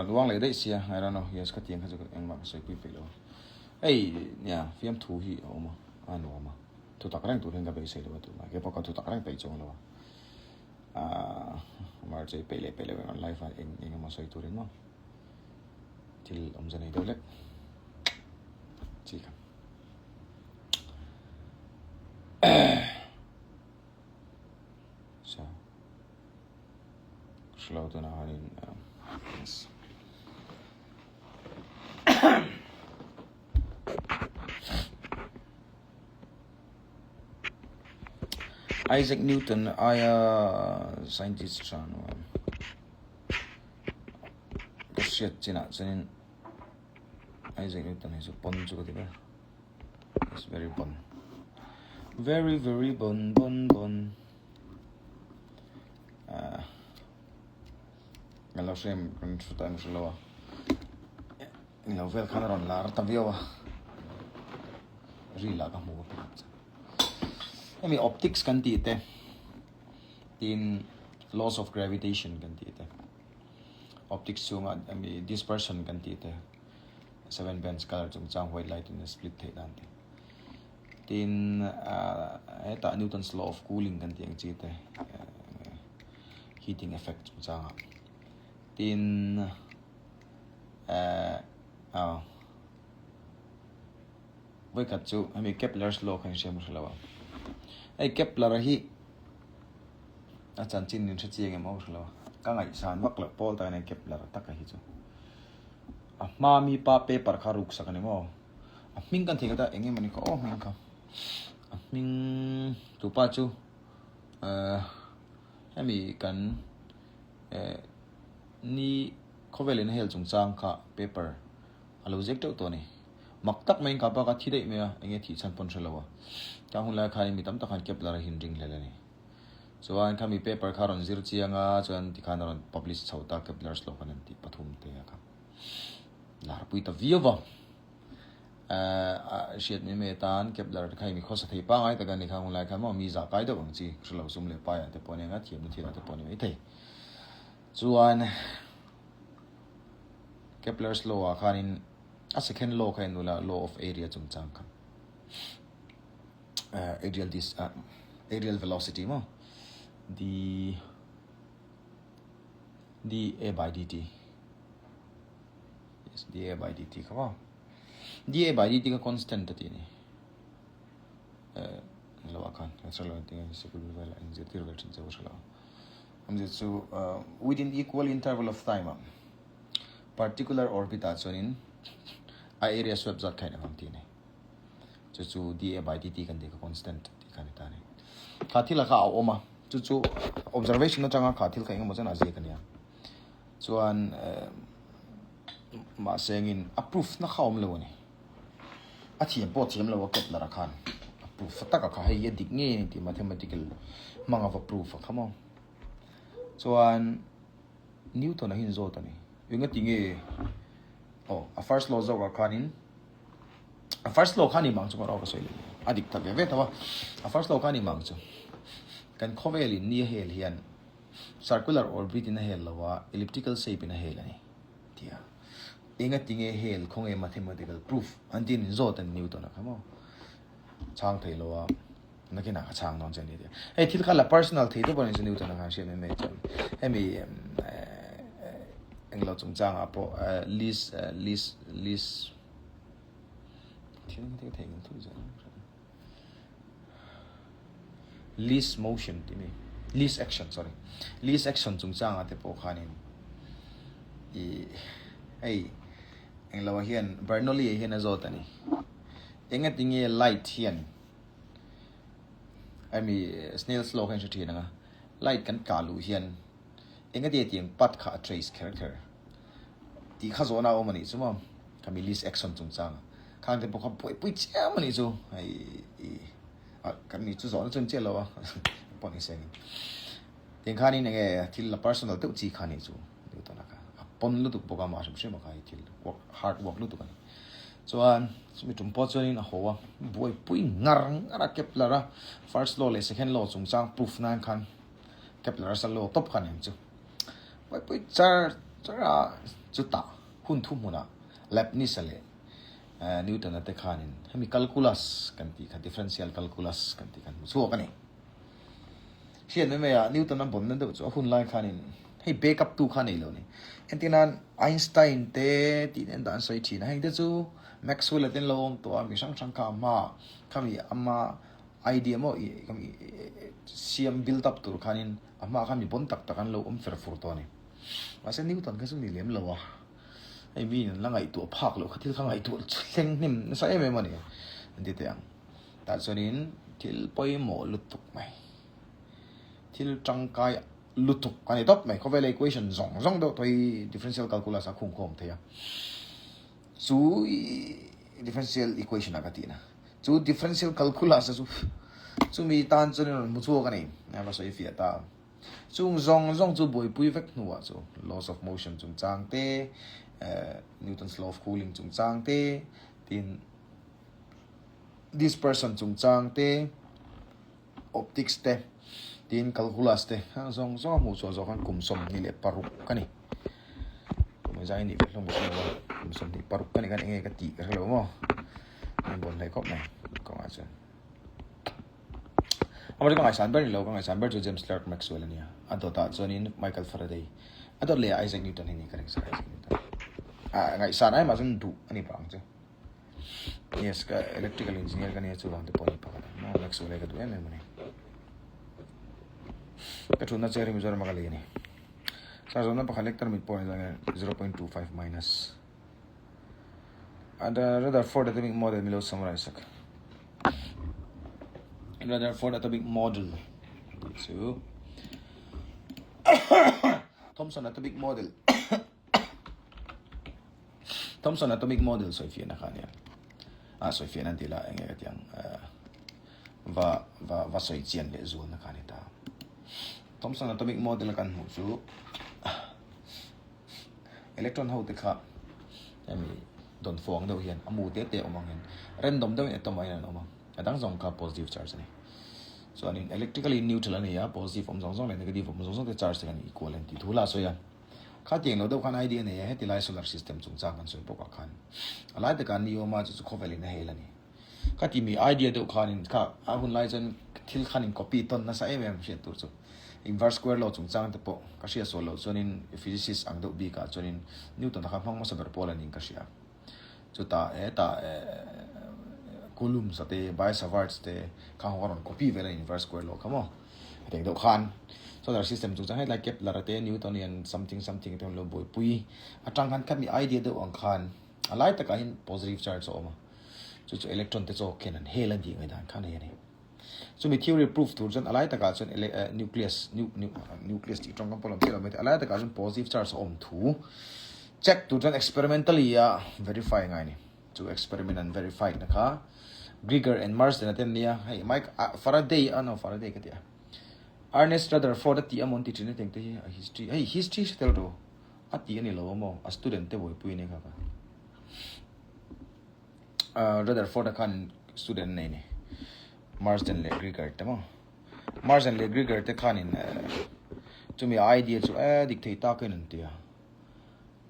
Luang leh daih sia I don't know yes ka tiang kha chu engmah ka sawi pui peih lo hei nia fiamthu hi a awm a a nuam a thu tak reng tur hian ka beisei lo a tunah keipawh ka thu tak reng peih chuang lo a ahh mar chei peih leh peih loh eng live ah eng eng emaw sawi turin maw thil awmze nei deuh lek chi kha so hre lo tunah hianin yes. Isaac Newton aia scientist tha nuam ka hriat chinah chuanin Isaac Newton hi chu pawn chu ka ti ber is very bon very very bon bon bon ah ka lo hre em kan hre ta em hre lo a englo vel khan a rawn lar ta viau a ril ah ka hmu a hemi optics kan tih te tin laws of gravitation kan tih te optics chhunga hemi dispersion kan tih te seven bands colour chungchang white light in a split theih dan te tin ah hetah Newton's law of cooling kan tih ang chi te heating effect chungchangah tin eh ah. Vawikhat chu hemi Kepler's law kha inhriam hre lo a. Hei Kepler hi a chanchin in hre chiang em aw hre lo a. Ka ngaihsan vak loh pawl tak a ni Kepler taka hi chu. A hma mi pa paper kha ruk sak a ni maw? A hming kan thei ta eng emaw ni kha aw hming kha. A hming tupa chu eh hemi kan eh ni khawvel in a hel chungchang kha paper A lo zek teuh tawh a ni. Mak tak maiin ka pa ka thi daih mai a, enge thih chhan pawn hre lo a. Ka hun lai khanin mi tam tak khan Kepler a hin ring hlel a ni. Chuan khami paper kha a rawn zir chiang a, chuan tikhan a rawn publish chho ta Kepler's law khan an tih pathum te a kha. Larpui ta viau va. Eh, hriat mai mai atan Kepler te kha mi khawsa thei pangai tak a ni kha hun lai khan maw mi zah kai deuh ang chi hre lo sum leh paiah te pawh a nia thiamna thilah te pawh a ni maithei. Chuan. Kepler's law ah khanin a second law kha en ula law of area chungchang kha aerial dis aerial velocity maw d d a by dt yes d a by dt kha maw d a by dt kha constant a ti ni eh lo ah khan ka hre lo tinge sikul vel ah inzirtir vel thin che ka hre lo. Awmzia chu within equal interval of time ah particular orbit ah chuanin a area swept zat kha in ang tih a ni. Chu chu dA by dt kan tih kha constant tih kha a ni ta a ni. Kha thil ah kha a awm a, chu chu observation atanga kha thil kha engemaw chen a ziak a nia. Chuan mahse engin a proof na kha a awm lo a ni. A thiam pawh thiam lo a Kepler-a khan a proof a taka kha hei a dik ngei a ni tih mathematical hmang ava proof a kha maw. Chuan Newton-a hi in zawt a ni. Engati nge aw a first law zawkah khanin a first law kha ni mang chu ka rawk a sawi leh a dik ta ve ve tho a. A first law kha ni mang chu kan khawvelin ni a hel hian circular orbit in a hel lo a elliptical shape in a hel a ni. Tia. Enga tinge hel khawnge mathematical proof an tin in zawt an Newton a kha maw. Chhang thei lo a nakin ah ka chhang dawn che ani tia. Hei thil kha la personal thei deuh pawh ni Newton a khan hriat mai mai chuan hemi englo chungchang ah pawh list list list thil thei thei ngil thul zel. Least motion tih mi least action sorry least action chungchangah te pawh khanin ih hei englo ah hian Bernoulli ah hian a zawt a ni engati nge light hian hemi Snell's law kha in hre thin ang a light kan kah luh hian engati nge tiang path kha a trace kher kher tih kha zawhna a awm a nih chu maw khami least action chungchangah khang te pawh kha buaipui chiam a nih chu hei ih. Ah kan ni chu zawhna chu an chiah lo a pawh ni se tiang khanin enge thil la personal deuh chi kha ni chu Newton a kha a pawn lutuk bawk a mah hrim hrim a kha hi thil work hard work lutuk a ni chuan chumi tum pawh chuanin a haw a buaipui ngar ngar a Kepler a first law leh second law chungchang proof nan khan Kepler a law tawp kha ni ang chu buaipui char char a chutah hun thu hmunah Leibniz a leh Newton-a te khanin hemi calculus kan tih kha differential calculus kan tih kha an hmu chhuak a ni. Hriat mai mai a Newton-a bawnna deuh chu a hun lai khanin hei backup tu kha nei lo ni. Entir nan Einstein te tih nen dah an sawi thin a, heng te chu Maxwell-a te an lo awm tawh a, mi hrang hrang kha a hma khami ama idea maw khami siam build up tur khanin a hma khan mi bawn tak tak an lo awm fer fur tawh a ni. Mahse Newton kha chu ni lem lo a. Hei mi in la ngaihtuah phak loh kha thil kha ngaihtuah thleng hnem nasa em em a ni an ti teh ang. Tah chuanin thil pawimawh lutuk mai. Thil tangkai lutuk a ni tawp mai. Khawvela equation zawng zawng deuh tawh hi differential calculus a khungkhawm thei a. Chu differential equation a ka tihna. Chu differential calculus a chu chumi tan chuan in rawn hmu chhuak a ni. A va sawi fiah ta. Chung zawng zawng chu buaipui vek hnuah chu laws of motion chungchang te, Newton's law of cooling chungchang te, tin dispersion chungchang te, optics te, tin calculus te heng zawng zawng a hmuh chhuah zawh khan kum 26 ka ni. Kum engzah nge nih ve hlawm ka hre lo a, kum 26 ka nih khan enge ka tih ka hre lo maw? Min bawn hle khawp mai kawngah chuan. Amah chu ka ngaihsan ber ni lo, ka ngaihsan ber chu James Clerk Maxwell a nia. A dawtah chuanin Michael Faraday, a dawt lehah Isaac Newton hi ni ka ring sir Isaac Newton. Ah ngaihsan ai mah chuan duh a ni pah ang chu. Yes, ka electrical engineer ka nia chuvang te pawh a ni pakhat ang maw Maxwell hi ka duh em em a ni. Ka thutna chair hi Mizoram a ka lei a ni. Sir zawhna pakhat lek tarmit pawh ni chuan 0.25 minus. And Rutherford atomic model milo summarize sak. Rutherford atomic model chu Thomson atomic model Thomson atomic model sawi fiahna kha ania. A sawi fiahna an ti la enge ka tiang va va va sawi chian leh zualna kha ani ta. Thomson atomic model kan hmuh chu electron ho te kha hemi dawn fuang deuh hian a mu te te awm ang hian random deuhin atom ah hian an awm a, a dang zawng kha positive charge a ni. Chuanin electrically neutral a ni a, positive awm zawng zawng leh negative awm zawng zawng te charge te khan equal an tih thu la a sawi a. Khatiang lo deuh khan idea a nei a, heti lai solar system chungchang kan sawi bawk ah khan a lai takah ni awm a, chu chu khawvelin a hel a ni. Kha ti mi idea deuh khanin kha a hun lai chuan thil khan in copy tawn nasa em em hriat tur chu inverse square law chungchang te pawh ka hriat sual loh chuanin physicist ang deuh bikah chuanin Newton-a kha hmang hmasa ber pawl a niin ka hria. Chutah hetah Coulombs-a te Biot-Savart's te kha ho a rawn copy vel a inverse square law kha maw hetiang deuh khan solar system chungchang hetlai Kepler-a te Newtonian something something te an lo buaipui atang khan khami idea deuh ang khan A lai takah hian positive charge a awm a, chu chu electron te zawk khian an hel a tih ngaihdan kha nei a ni. Chumi theory proof tur chuan a lai takah chuan nucleus, nucleus tih tawngkam pawh a lo chiah lo mai thei, a lai takah chuan positive charge a awm thu check tur chuan experimentally a verify ngai a ni. Chu experiment an verify na kha Geiger and Marsden a te an nia, hei Mike Faraday a no Faraday ka ti a, Ernest Rutherford a tih a maw an ti thin a tiang te hi a history, hei history hre tel ru. A tih a ni lo a maw? A student te buaipui a nia kha kha. Rutherford a khan student a nei ni. Marsden leh Geiger te maw? Marsden leh Geiger te khanin chumi a idea chu eh dik thei takin an ti a.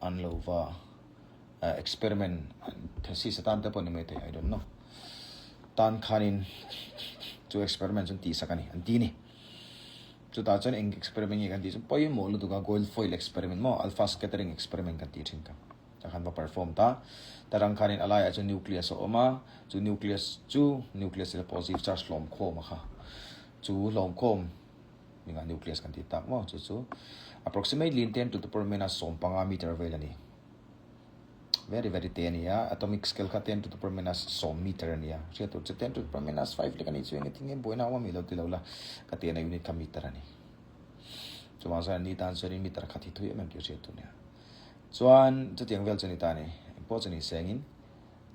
An lo va experiment thesis atan te pawh ni mai thei, I don't know. Tan khanin chu experiment chu an tihsak a ni, an ti a ni. Chutah chuan eng experiment nge kan tih chu pawimawh lutuk a, gold foil experiment maw, alpha scattering experiment kan tih thin kha. Tah khan va perform ta. Ta rang khanin a laiah chuan nucleus a awm a, chu nucleus chu nucleus ila positive charge hlawm khawm a kha. Chu hlawm khawm ningah nucleus kan tih tak maw, chu chu approximately in 10 to the power minus 15 meter vel a ni. Very very te a ni a, atomic scale kha 10 to the power minus 10 meter a ni a, hriat tur chu 10 to the power minus 5 lek a nih chu enge tinge buaina a awm a mi lo ti lo la, ka tihna unit kha meter a ni. Chuvang chuan ni tan chuanin meter khat hi thui em em tih hriat tur a nia. Chuan chutiang vel chu a ni ta a ni, engpawh chu ni sengin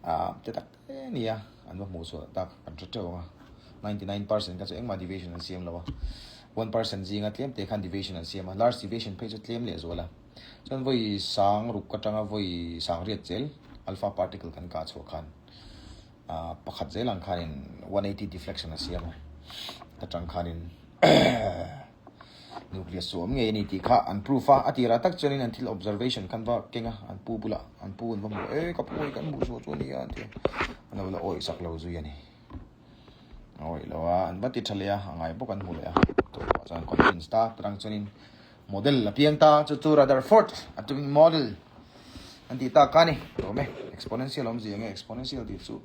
ah te tak te a ni a, an va hmuh chhuah tak kan hre teuh ang a, 99% kha chu engmah deviation an siam lo a, 1% zinga tlem te khan deviation an siam a, large deviation phei chu tlem lehzual a. Chuan vawi sang ruk atanga vawi sang riat zel alpha particle kan kah chhuah khan ah pakhat zel ang khanin 180 deflection a siam a, atang khanin nucleus chu awm ngei a ni tih kha an proof a, a tirah tak chuanin an thil observation khan va keng a, an pu bulah an pu an va hmu e ka pu hei kan hmuh chhuah chu a ni a an ti a, an lo la awih sak lo zui a ni. A awih lo a, an va ti tha leh a, a ngai bawk an hmu leh a, tawhah chuan convince ta tarang chuanin Model a piang ta, chu chu Rutherford atomic model an tih tak kha a ni. Awm e, exponential awmzia nge exponential tih chu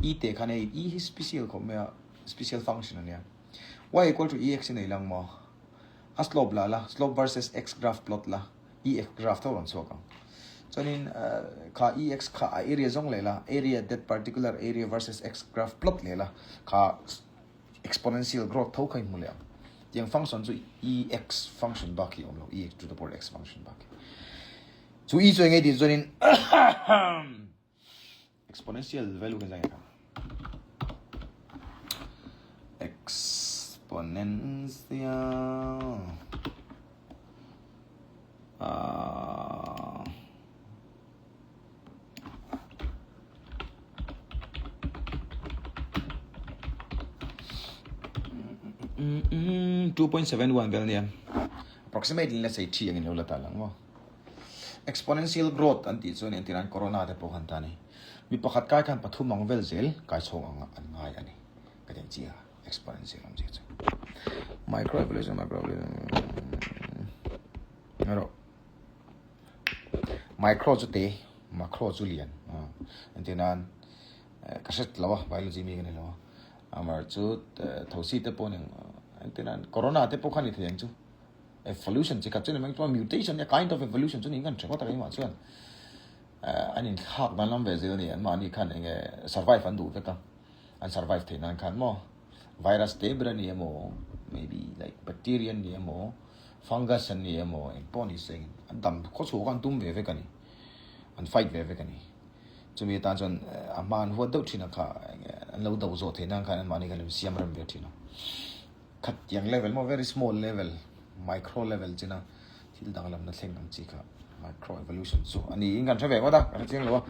e te khan hei e hi special khawp mai a, special function a nia. Y equal to ex i nei lang maw? A slope la la, slope versus x graph plot la, ex graph tho rawn chhuak ang. Chuanin kha ex kha a area zawng leh la, area that particular area versus x graph plot leh la, kha exponential growth tho kha i hmu leh ang. Tiang function chu e x function bak hi awm lo, e to the power x function bak hi. Chu e chu enge tih chuanin exponential value kan zai kha. Exponential uh, 2.71 vel nia approximately let's say 3 angin lo la ta lang maw exponential growth an tih chuan entir an corona te pawh khan ta ni mi pakhat kai khan pathum ang vel zel kai chhawng ang an ngai ani ka den chia exponential am chi chu micro evolution micro evolution ro Micro chu te, macro chu lian. Entir nan ka hret lo a, biology mi ka ni lo a. Amar chu thosi te pawh ning entir nan corona te pawh kha ni thei ang chu. Evolution chi khat chu ni mai chuan mutation a kind of evolution chu ni kan hre ngawt a keimah chuan an inthlak dan lam ve zel a ni. Anmahni khan enge survive an duh vek a, an survive theih nan khan maw virus te ber a ni emaw maybe like bacteria ni emaw Fungus an ni emaw eng pawh ni se engin an dam khaw chhuah kha an tum ve vek a ni, an fight ve vek a ni. Chumi atan chuan a hma an huat deuh thin a kha enge an lo do zawh theih nan khan anmahni khan an siam rem ve thin a. Khatiang level maw very small level micro level china thil danglamna thleng ang chi kha micro evolution chu a ni in kan hre ve ngawt a, ka hre chiang lo a.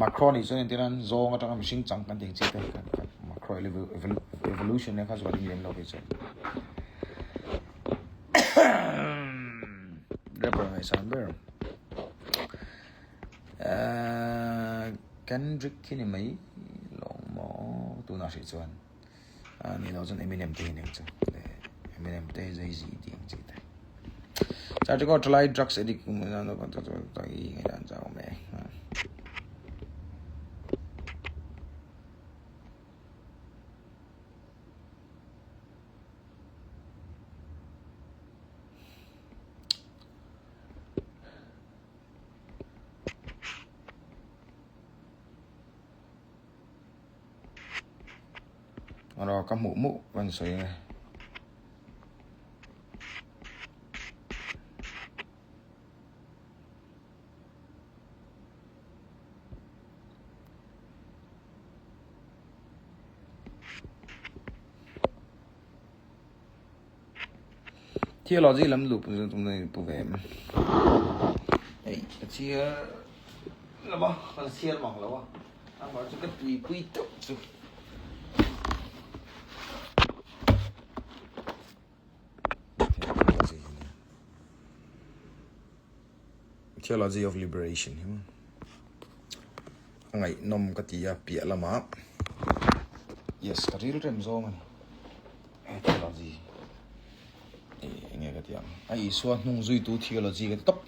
Macro nih chuan entir nan zawng atanga mihring chang kan tih ang chi te kha macro evolution kha chu ka ring lem lo kei chuan. Rapper ngaihsan ber Kendrick khi ni mai lawng maw tunah hrih chuan ni lo chuan Eminem te hi ni ang chu Eminem te Jay Z tih ang chi te Charge thalai drugs addict Aro ka hmuh hmuh kan sawi nge. Theology lam luh pawh tum nei pu ve em. Ei ka chhiar lo a, ka la chhiar mang lo a, amah chu ka tuipui teuh chu. Theology of Liberation hi a ngaihnawm ka ti a piah lamah yes ka ril rem zawng a ni he theology eh eng nge ka ti ang a Isua hnung zuitu theology ka ti tawp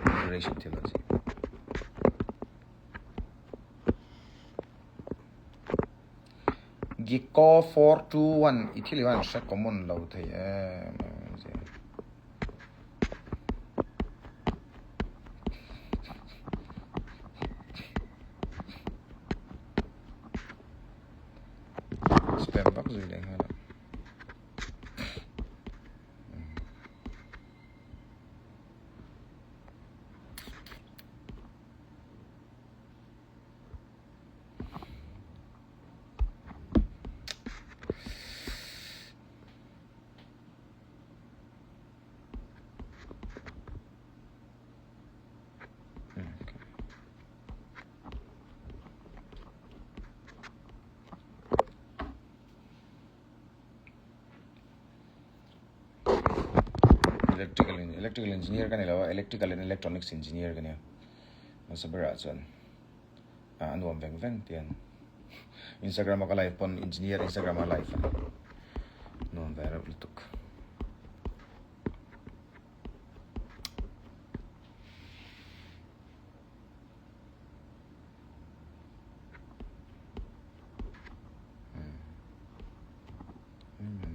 Liberation theology. Gecko 421 i thil hi an hre common lo thei em Spam vak zui leh nghal a. Electrical electrical engineer ka ni lo a electrical and electronics engineer ka nia hmasa berah chuan. a nuam veng veng tian Instagram a ka live pawn engineer Instagram a live a nuam ve reuh lutuk.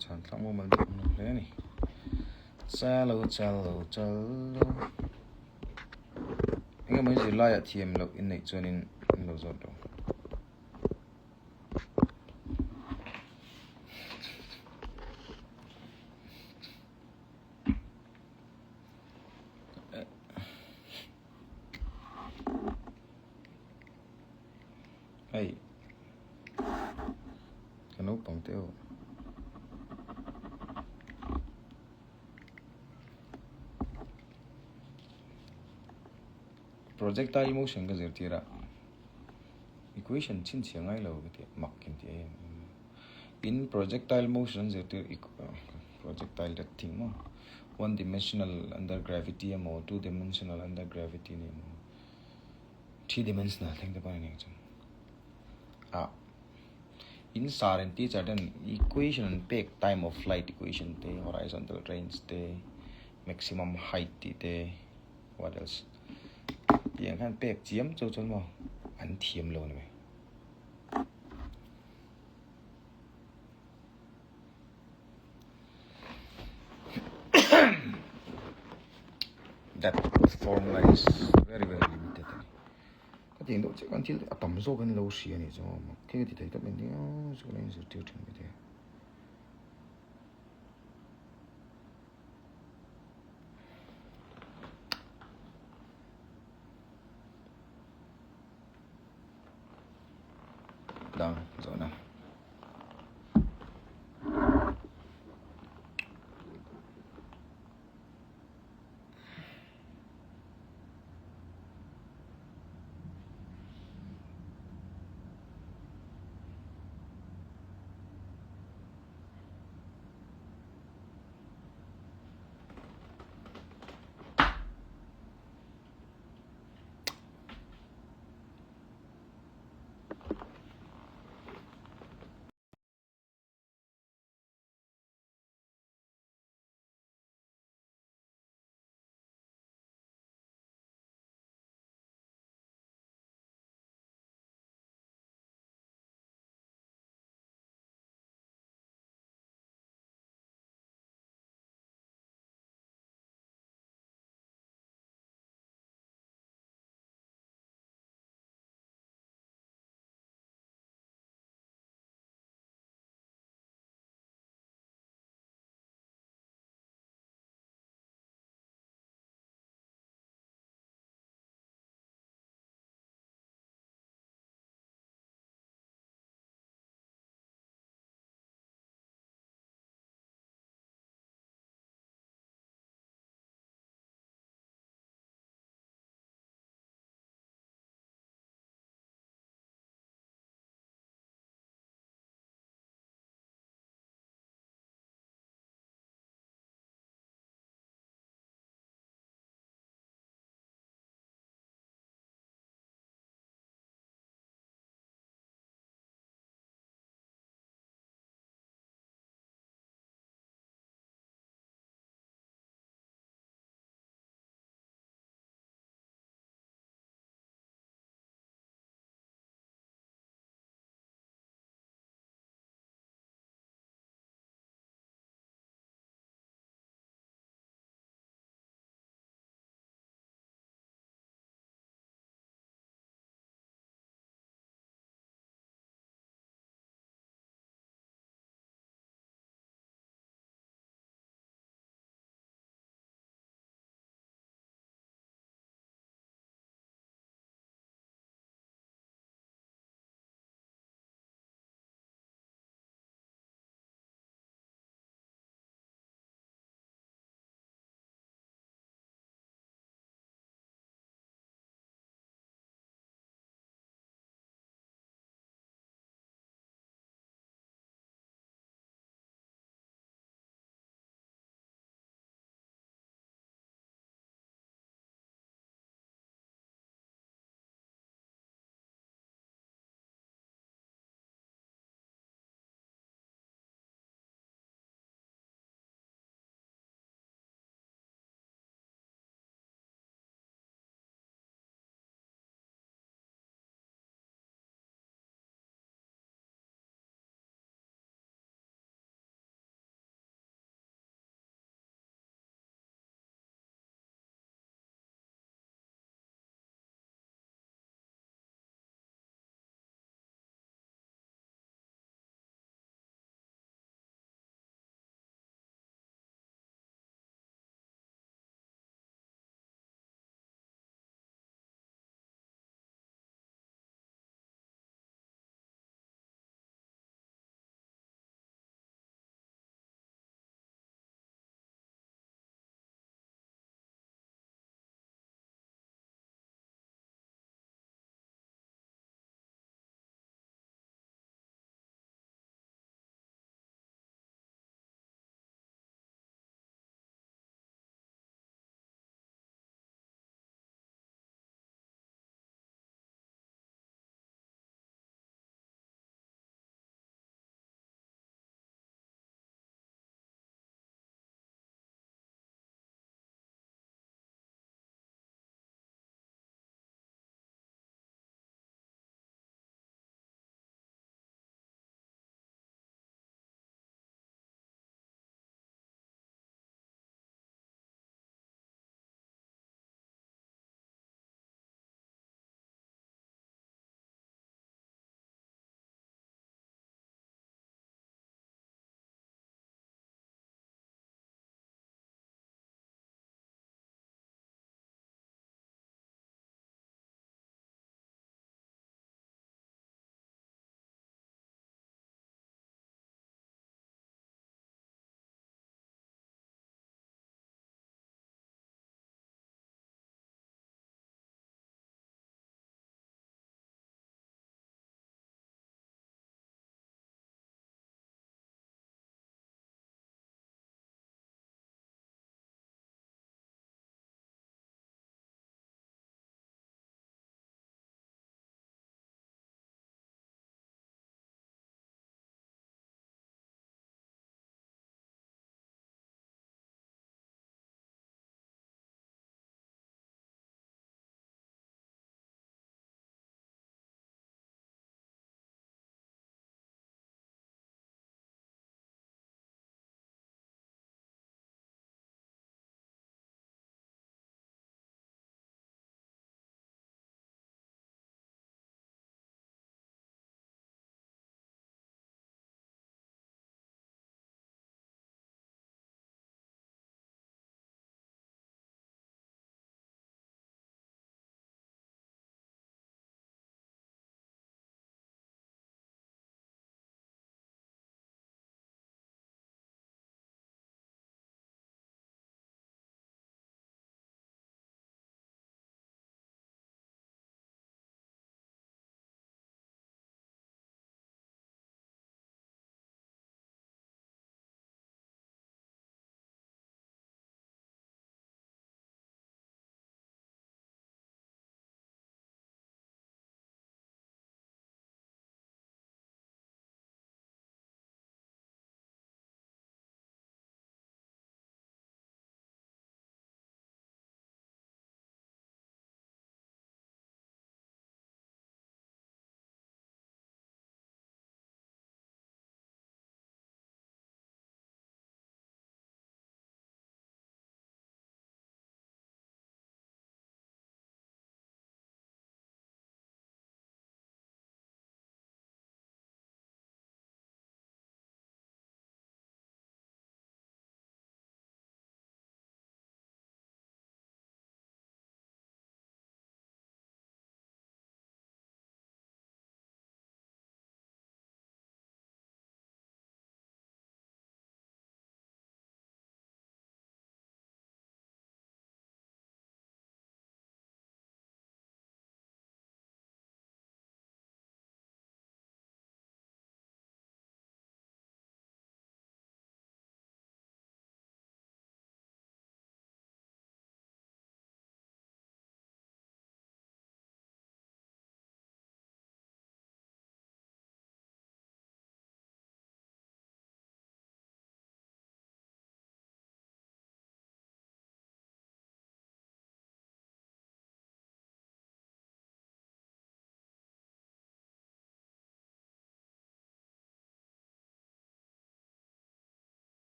Chhan tlang mumal deuh awm lo hle a ni. Chalo chalo chalo. Enge maw zirlaiah thiam loh in neih chuanin in lo zawt lo. Ka naupang te aw. Projectile motion ka zirtir a, equation chhinchhiah ngai lo ka ti mak in ti em in projectile motion an zirtir projectile that thing maw one dimensional under gravity emaw two dimensional under gravity ni emaw three dimensional thleng te pawh a ni ang chu ah in sar in teacher ten equation an pek time of flight equation te horizontal range te maximum height tih te. What else? Tiang khan pek chiam chu chuan maw an thiam lo ni mai. That formula is very very limited. Ka tiang deuh chiah kan thil a tam zawk an lo hria ni chu maw. Khi ka ti thei tawp mai nia chu ka lo inzirtir thin mai te. Dang zawhna.